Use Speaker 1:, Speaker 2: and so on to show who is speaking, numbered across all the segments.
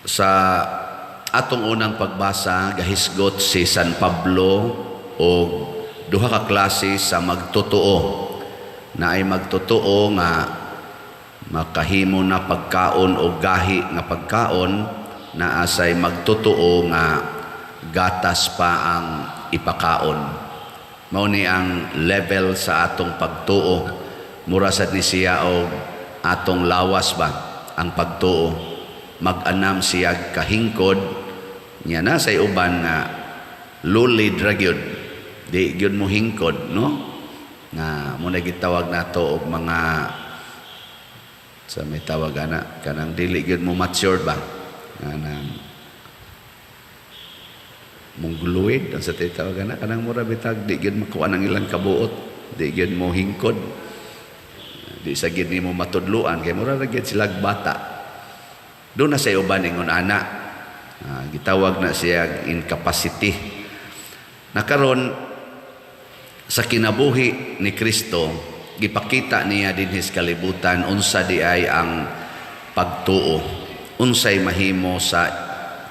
Speaker 1: Sa atong unang pagbasa, gahisgot si San Pablo og duha ka klase sa magtotoo na ay magtotoo nga makahimo na pagkaon o gahi nga pagkaon, naa say magtotoo nga gatas pa ang ipakaon. Mao ni ang level sa atong pagtuo. Mura sad ni siya og atong lawas ba ang pagtuo. Mag-anam siya kahingkod nya na say uban nga lulid ra gyud. Di gyud mo hingkod, no? Nga mo na gitawag nato og mga sa may tawag ana kanang dili gyud mo mature ba? Kanang mongoloid ang sa tawag ana, kanang mura bitag di gyud makuha ang ilang kabuot, di gyud mo hingkod, di sa gyud nimo matudluan kay mura ra gyud sila bata. Duna sa uban ingon ana, gitawag na siya incapacity. Nakaron sa kinabuhi ni Kristo, gipakita niya dinhi sa kalibutan unsa di ay ang pagtuo, unsay mahimo sa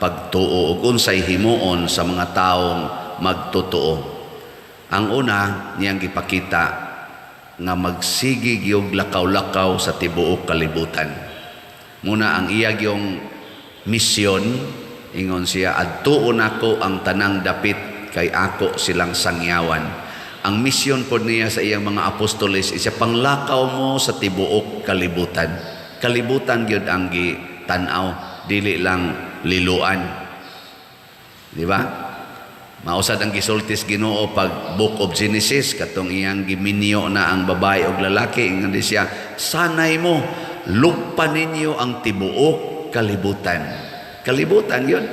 Speaker 1: pagtuo ug unsay himuon sa mga taong magtotoo. Ang una niyang gipakita nga magsige gyud lakaw-lakaw sa tibuok kalibutan. Muna ang iya gyung misyon, ingon siya, "Adtuon nako ang tanang dapit kay ako silang sangyawan." Ang misyon pod niya sa iyang mga apostoles isa, "Panglakaw mo sa tibuok kalibutan." Kalibutan gyud ang gitan-aw, dili lang Liloan. Di ba? Mao sad ang gisulti sa Ginoo pag Book of Genesis, katong iyang giminyo na ang babae ug lalaki, ingon di siya, "Sanay mo, lugpa ninyo ang tibuok kalibutan." Kalibutan yun.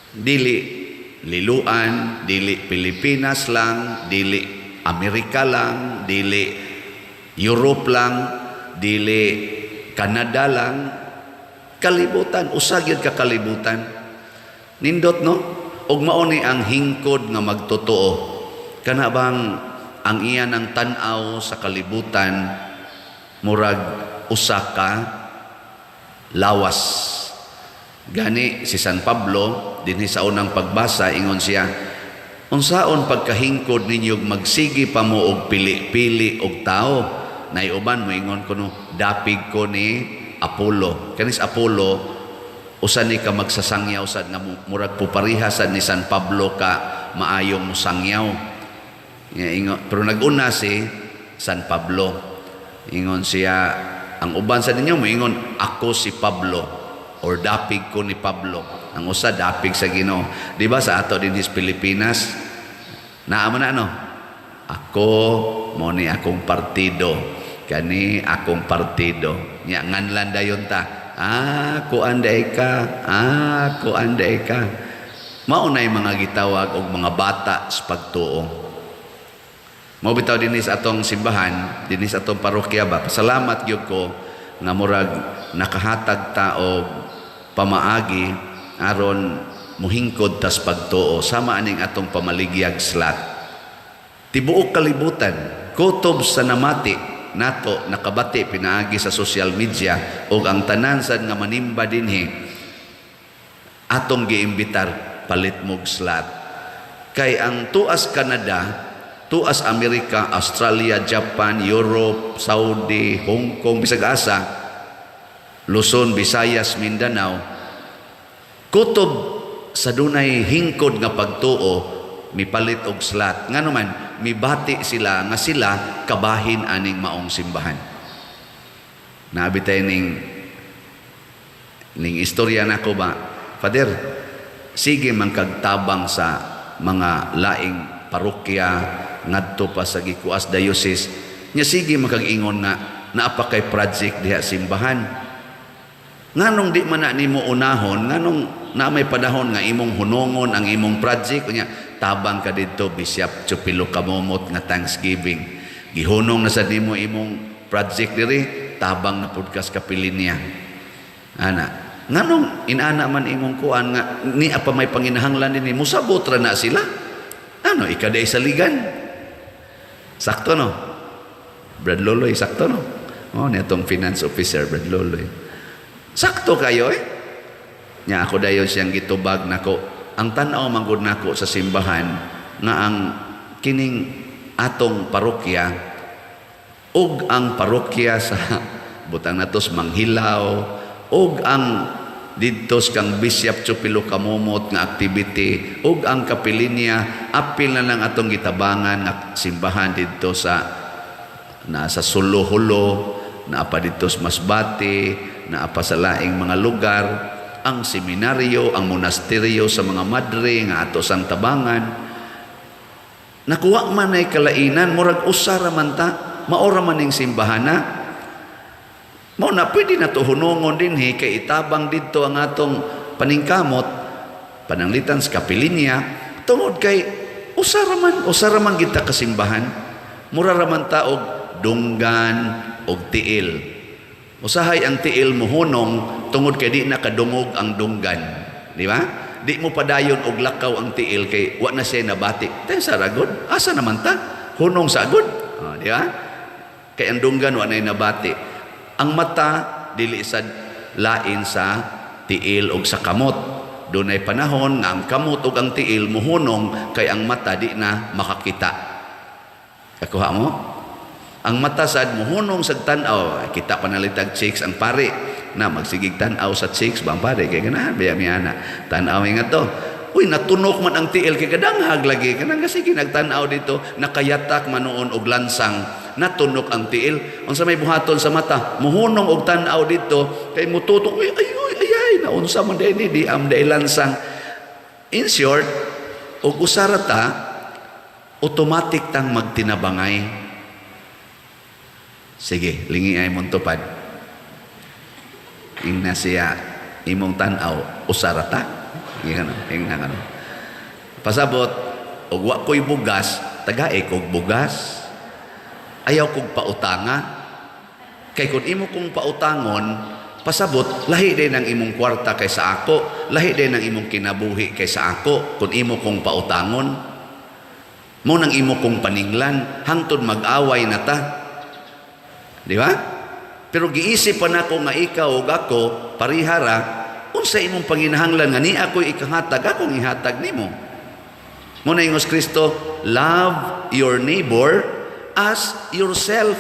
Speaker 1: Dili Liloan, dili Pilipinas lang, dili Amerika lang, dili Europe lang, dili Canada lang, kalibutan, usa gyud ka kalibutan. Nindot, no? Ug mao ni ang hingkod nga magtotoo. Kana bang ang iya ng tan-aw sa kalibutan murag usa ka lawas. Gani si San Pablo dinhi sa unang pagbasa, ingon siya, "Unsaon pagkahingkod ninyo magsige pa mo og pili-pili og tao?" Nay uban moingon kuno, "Dapig ko ni Apollo." Kanis Apollo, usa ni ka magsasangyaw sad nga murag pupariha sad ni San Pablo ka maayong mosangyaw. Nga ingon, pero nag-una si San Pablo. Ingon siya, ang uban sa ninyo moingon, "Ako si Pablo" or "Dapig ko ni Pablo." Ang usa dapig sa Ginoo. Di ba sa ato dinhi sa Pilipinas, naa mo na ano? "Ako mo ni akong partido. Kani akong partido." Nya nganlan dayon ta. "Ah, kuan day ka. Ah, kuan day ka." Mao nay mga gitawag og mga bata sa pagtuo. Mao bitaw dinhi sa atong simbahan, dinhi sa atong parokya ba. Pasalamat gyud ko nga murag nakahatag ta og pamaagi aron muhingkod tas pagtuo sama aning atong pamaligyag slot. Tibuok kalibutan, kutob sa namati nato nakabati pinaagi sa social media ug ang tanan sad nga manimba dinhi atong giimbitar, palit mog slot. Kay ang tuas Canada, tuas Amerika, Australia, Japan, Europe, Saudi, Hong Kong, bisag asa, Luzon, Visayas, Mindanao, kutob sa dunay hingkod nga pagtuo mipalit og slot. Ngano man mibati sila nga sila kabahin aning maong simbahan. Naabi tayo ning istorya nako ba, "Father, sige man kagtabang sa mga laing parokya ngadto pa sa Gikuas Diocese. Nya sige man kag-ingon nga naa pa kay project diha simbahan. Nganong di man na nimo unahon, nganong na may panahon nga imong hunongon ang imong project?" Unya tabang ka didto Bishop Chupilo Kamomot nga Thanksgiving. Gihunong na sa nimo imong project diri, tabang na pud kas kapilinya. Ana, nganong inana man imong kuan nga ni pa may panginahanglan dinhi, musabot ra na sila. Ano ikaday saligan?" Sakto, no? Brad Loloy, sakto, no? Oh, ni atong finance officer, Brad Loloy. Sakto kayo eh. Nya ako dayon siyang gitubag nako. Ang tan-aw man gud nako sa simbahan nga ang kining atong parokya ug ang parokya sa butang natos Manghilaw ug ang didto kang Bishop Chupilo Kamumot nga activity ug ang kapilinya, apil na lang atong gitabangan nga simbahan didto sa na sa Suluhulo, naa pa didto sa Masbate, naa pa sa laing mga lugar, ang seminaryo, ang monasteryo sa mga madre nga ato sang tabangan. Nakuha man ay kalainan, murag usa ra man ta, maora man ning simbahana. Mao na pwede na to hunongon dinhi kay itabang didto ang atong paningkamot pananglitan sa kapilinya tungod kay usa ra man kita kasimbahan. Mura ra man ta og dunggan og tiil. Usahay ang tiil mohunong tungod kay di na kadungog ang dunggan, di ba? Di mo padayon og lakaw ang tiil kay wa na siya nabati. Tayo sa ragod, asa naman ta? Hunong sa agod. Oh, di ba? Kay ang dunggan wa na nabati. Ang mata dili sa lain sa tiil og sa kamot. Dunay panahon nga ang kamot ug ang tiil muhunong kay ang mata di na makakita. Kakuha mo? Ang mata sad muhunong sa tan-aw, kita panalitag chicks ang pare na magsigig tan-aw sa chicks ba ang pare kay ganahan biya mi ana. Tan-aw nga to. Uy, natunok man ang tiil kay kadanghag lagi kanang kasi nagtan-aw dito, nakayatak man noon og lansang, natunok ang tiil. Unsa may buhaton sa mata? Muhunong og tan-aw dito kay mututok, uy, ay, uy, ay, ay, naunsa man day ni, di am day lansang. In short, og usara ta, automatic tang magtinabangay. Sige, lingi ay mong tupad. Ingna siya imong tan-aw, usara ta. Ingna kano. Pasabot, og wa ko'y bugas, tagae kog bugas. Ayaw kog pautanga. Kay kung imo kong pautangon, pasabot, lahi din ang imong kwarta kaysa ako, lahi din ang imong kinabuhi kaysa ako, kung imo kong pautangon. Mo nang imo kong paninglan, hangtod mag-away na ta. Di ba? Pero giisip pa nako nga ikaw ug ako, parihara, unsa imong panginahanglan nga ni ako'y ikahatag, akong ihatag nimo. Mo na ingos Kristo, "Love your neighbor as yourself."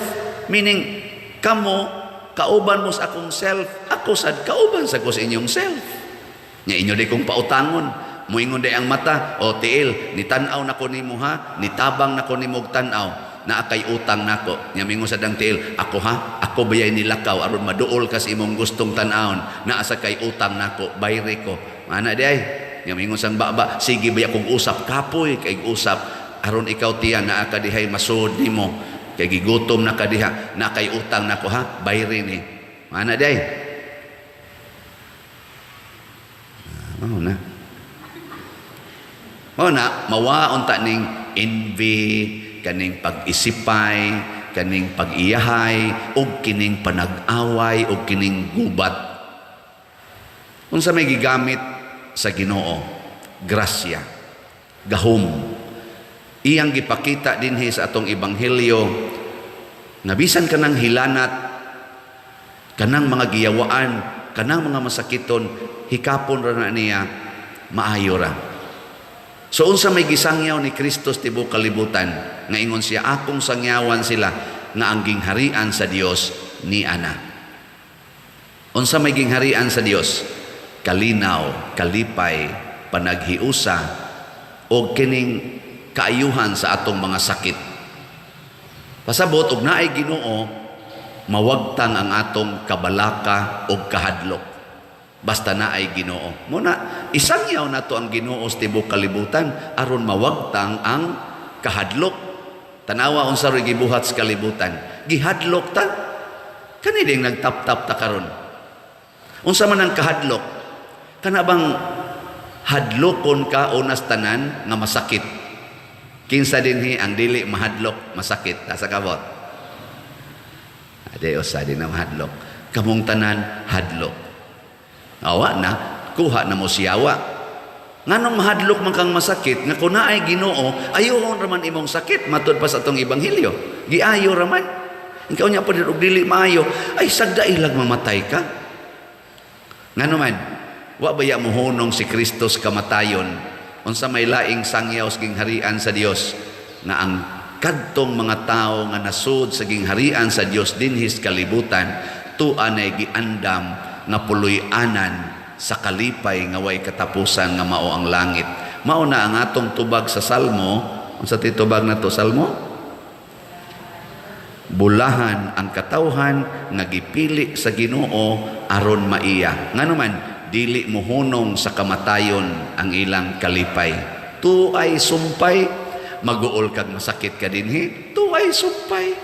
Speaker 1: Meaning, kamo, kauban mo sa akong self, ako sad kauban sa ko sa inyong self. Nya inyo di kong pautangon. Muingon di ang mata, "O tiil, nitan-aw na ko nimo ha, nitabang na ko nimo og tan-aw, naa kay utang nako." Nya mingon sad ang tiil, "Ako ha, ako bayay nilakaw aron maduol ka sa imong gustong tan-awon, naa sa kay utang nako, bayri ko." Mana di ay. Nya mingon sang baba, "Sige baya kog usap, kapoy kay usap, aron ikaw tiyan naa ka dihay masud nimo kay gigutom na ka diha, naa kay utang nako ha, bayri ni." Mana di ay. Mao na. Mao na mawaon ta ning envy, kaning pag-isipay, kaning pag-iyahay, ug kining panag-away, ug kining gubat. Unsa may gigamit sa Ginoo? Grasya, gahom. Iyang gipakita dinhi sa atong ebanghelyo nga bisan kanang hilanat, kanang mga giyawaan, kanang mga masakiton, hikapon ra na niya, maayo ra. So unsa may gisangyaw ni Kristo sa tibuok kalibutan nga ingon siya, "Akong sangyawan sila nga ang gingharian sa Dios ni ana." Unsa may gingharian sa Dios? Kalinaw, kalipay, panaghiusa og kining kaayuhan sa atong mga sakit. Pasabot og naay Ginoo, mawagtang ang atong kabalaka og kahadlok. Basta naay Ginoo. Muna isangyaw nato ang Ginoo sa tibuok kalibutan aron mawagtang ang kahadlok. Tanawa unsa ro'y gibuhat sa kalibutan. Gihadlok ta. Kani ding nagtap-tap ta karon. Unsa man ang kahadlok? Kana bang hadlokon ka unas tanan nga masakit? Kinsa dinhi ang dili mahadlok masakit? Asa kabot? Ade usa di na mahadlok. Kamong tanan hadlok. Awa na, kuha na mo siyawa. Nganong mahadlok man kang masakit nga kun naay Ginoo, ayohon ra man imong sakit matud pa sa atong ebanghelyo. Giayo ra man. Ikaw nya pa og dili maayo, ay sagda ilag mamatay ka. Ngano man? Wa baya mohunong si Kristo sa kamatayon? Unsa may laing sangyaw sa gingharian sa Dios? Nga ang kadtong mga tawo nga nasud sa gingharian sa Dios dinhi sa kalibutan, tua nay giandam nga puloy-anan sa kalipay nga way katapusan nga mao ang langit. Mao na ang atong tubag sa Salmo. Unsa ti tubag nato Salmo? Bulahan ang katawhan nga gipili sa Ginoo aron maiya. Ngano man dili mohunong sa kamatayon ang ilang kalipay. Tuay sumpay, maguol kag masakit ka dinhi, tuay sumpay.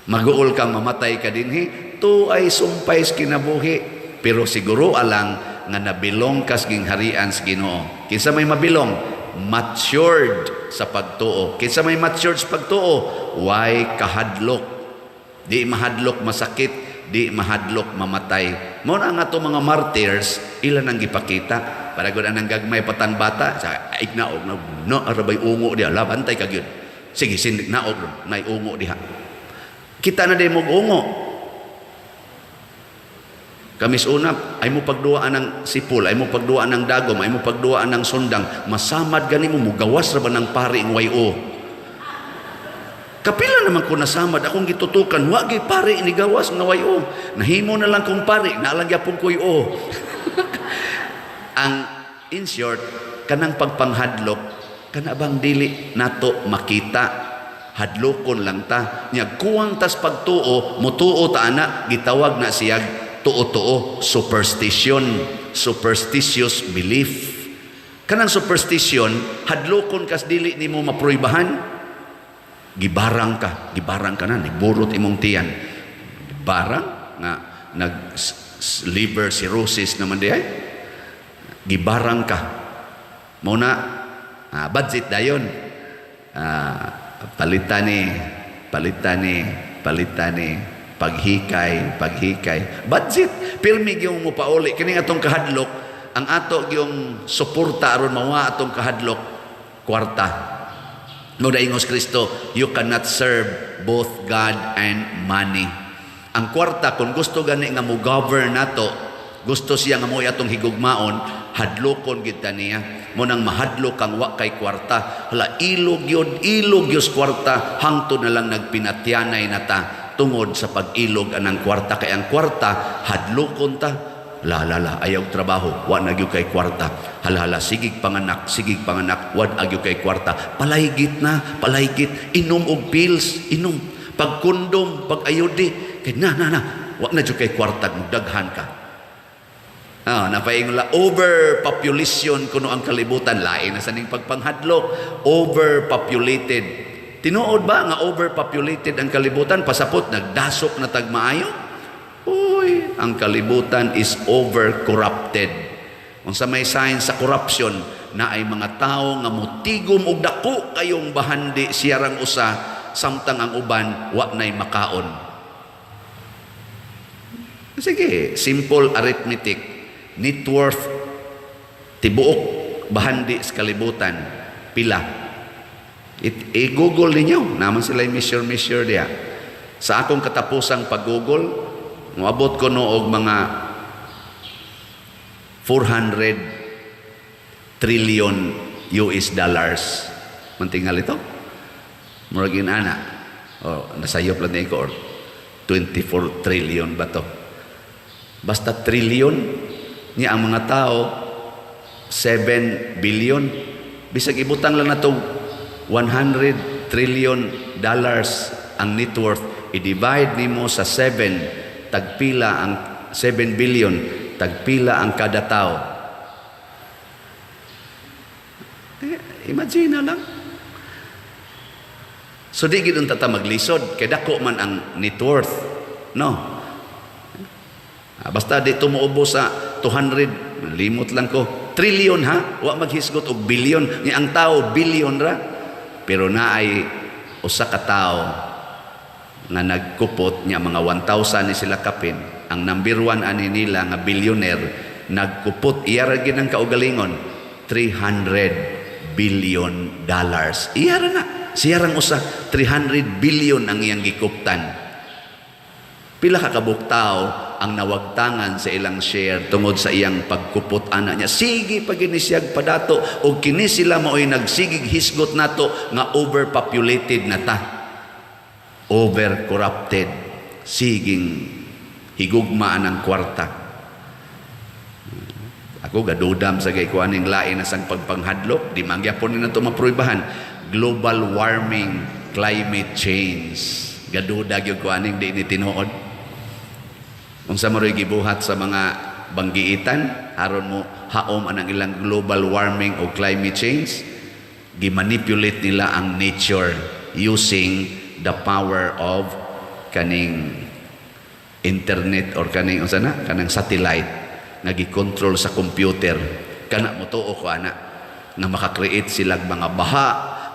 Speaker 1: Maguol kang mamatay ka dinhi, tuay sumpay sa kinabuhi. Pero siguro alang nga nabilong kas gingharian sa Ginoo. Kinsa may mabilong? Matured sa pagtuo. Kinsa may matured sa pagtuo? Way kahadlok. Di mahadlok masakit, di mahadlok mamatay. Mao na ang ato mga martyrs, ilan ang gipakita. Para gud anang gagmay patang bata, sa ignaog na no arabay ungo diha, labantay ka gyud. Sige, sindig naog nay ungo diha. Kita na day mog ungo. Kamis una, ay mo pagduaan ng sipol, ay mo pagduaan ng dagom, ay mo pagduaan ng sundang, masamad gani mo, mugawas ra ba ng pari ng wayo. Kapila naman ko nasamad, akong gitutukan, wa gyud pari ni gawas nga wayo. Nahimo na lang kong pari, naalang gyapon ko'y o. Ang in short, kanang pagpanghadlok, kana bang dili nato makita, hadlokon lang ta. Nya kuwang tas pagtuo, mutuo ta ana, gitawag na siyag tuo-tuo, superstition, superstitious belief. Kanang superstition, hadlokon kas dili nimo maproybahan. Gibarang ka na, niburot imong tiyan. Barang nga nag liver cirrhosis naman di ay. Gibarang ka. Mao na budget dayon. Palitan ni, palitan ni, palitan ni, paghikay, paghikay. Budget, pirmi gyud mo pauli kini atong kahadlok, ang ato gyung suporta aron mawa atong kahadlok, kwarta. Mo daingos Kristo, you cannot serve both God and money. Ang kwarta, kung gusto gani nga mo govern nato, gusto siya nga mo atong higugmaon, hadlokon gid ta niya. Mo nang mahadlok kang wa kay kwarta. Hala, ilog yun, ilog yun kwarta, hangtod na lang nagpinatyanay na ta tungod sa pag-ilog anang kwarta. Kay ang kwarta, hadlokon ta. La la la, ayaw trabaho, wa na gyud kay kwarta. Hala hala, sigig panganak, wa gyud kay kwarta. Palaygit na, palaygit, inom og pills, inom. Pag kondom, pag ayudi, kay na na na, wa na gyud kay kwarta, daghan ka. Napaingon la, overpopulation kuno ang kalibutan, lain na sa ning pagpanghadlok, overpopulated. Tinuod ba nga overpopulated ang kalibutan? Pasapot, nagdasok na tagmaayo? Uy, ang kalibutan is over-corrupted. Unsa may sign sa corruption, na ay mga tao nga mutigom og dako kayong bahandi siyarang usa, samtang ang uban wa nay makaon. Sige, simple arithmetic. Net worth tibuok bahandi sa kalibutan, pila? I-google ninyo, naman sila yung measure-measure diya. Sa akong katapusang pag-google, moabot ko no og mga 400 trillion US dollars. Mantingal ito? Murag ana. O, nasayop lang ko, or 24 trillion ba to? Basta trillion niya ang mga tao, 7 billion. Bisag ibutang lang na to 100 trillion dollars ang net worth, i-divide nimo sa 7, tagpila ang 7 billion, tagpila ang kada tao. Imagine na lang. So di gid unta ta maglisod kay dako man ang net worth, no? Basta di tumuubo sa 200, limot lang ko, trillion ha, wa maghisgot og billion, ni ang tao billion ra. Pero naay usa ka tawo nga nagkupot niya mga 1,000 ni sila kapin. Ang number 1 ani nila nga billionaire nagkupot iya ra gid ang kaugalingon $300 billion. Iya ra na. Siya rang usa 300 billion ang iyang gikuptan. Pila ka kabuk tawo ang nawagtangan sa ilang share tungod sa iyang pagkupot ana niya. Sige pag inisiyag padato og kini sila mao'y nagsigig hisgot nato nga overpopulated na ta. Over corrupted. Siging higugma ang kwarta. Ako gadudam sa gay kuaning lain na sang pagpanghadlok, di man gyapon ni nato mapruibahan. Global warming, climate change. Gaduda gyud ko aning di ni tinuod. Unsa man gibuhat sa mga banggiitan aron mo haom anang ilang global warming o climate change, gimanipulate nila ang nature using the power of kaning internet or kaning unsa na kanang satellite nga gikontrol sa computer. Kana motuo ko ana nga maka-create silang mga baha,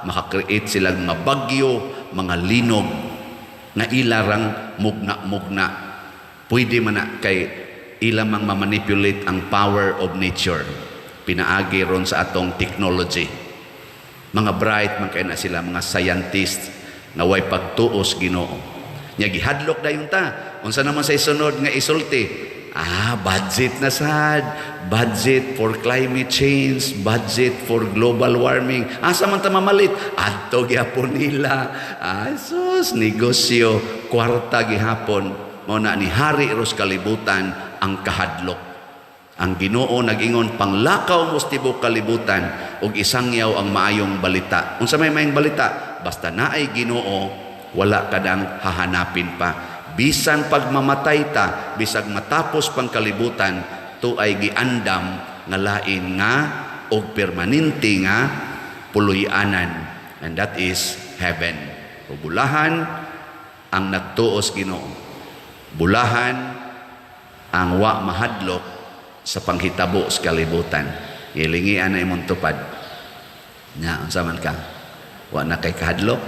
Speaker 1: maka-create silang mga bagyo, mga linog nga ilarang mugna-mugna. Pwede man na kay ila mang ma-manipulate ang power of nature pinaagi ron sa atong technology. Mga bright man kay na sila, mga scientist nga way pagtuos Ginoo. Nya gihadlok dayon ta. Unsa naman sa isunod nga isulti? Ah, budget na sad. Budget for climate change, budget for global warming. Asa man ta mamalit? Adto gyapon nila. Ah, sus, negosyo, kwarta gihapon. Mao na ni hari ros kalibutan ang kahadlok. Ang Ginoo nag-ingon, panglakaw mo sa tibuok kalibutan ug isangyaw ang maayong balita. Unsa may maayong balita? Basta naay Ginoo, wala kadang hahanapin pa. Bisan pagmamatay ta, bisag matapos pang kalibutan, to ay giandam nga lain nga og permanente nga puloy-anan, and that is heaven. O bulahan ang nagtuos Ginoo. Bulahan ang wa mahadlok sa panghitabo sa kalibutan. Gilingian na imong tupad. Nya, unsa man ka? Wa na kay kahadlok?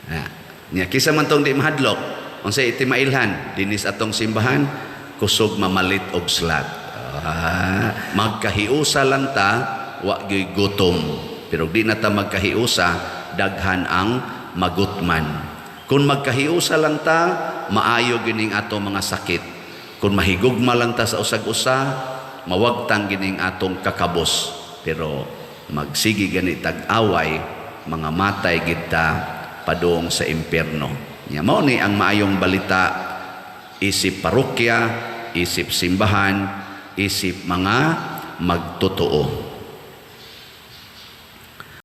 Speaker 1: Ha. Nya kisa man tong di mahadlok, unsay itimailhan dinis atong simbahan, kusog mamalit og slot. Ah, magkahiusa lang ta, wa gyud gutom. Pero di na ta magkahiusa, daghan ang magutman. Kung magkahiusa lang ta, maayo gining ato mga sakit. Kung mahigugma lang ta sa usag-usa, mawagtang gining atong kakabos. Pero magsige gani tag-away, mga matay kita padung sa impierno. Nya mao ni ang maayong balita isip parokya, isip simbahan, isip mga magtotoo.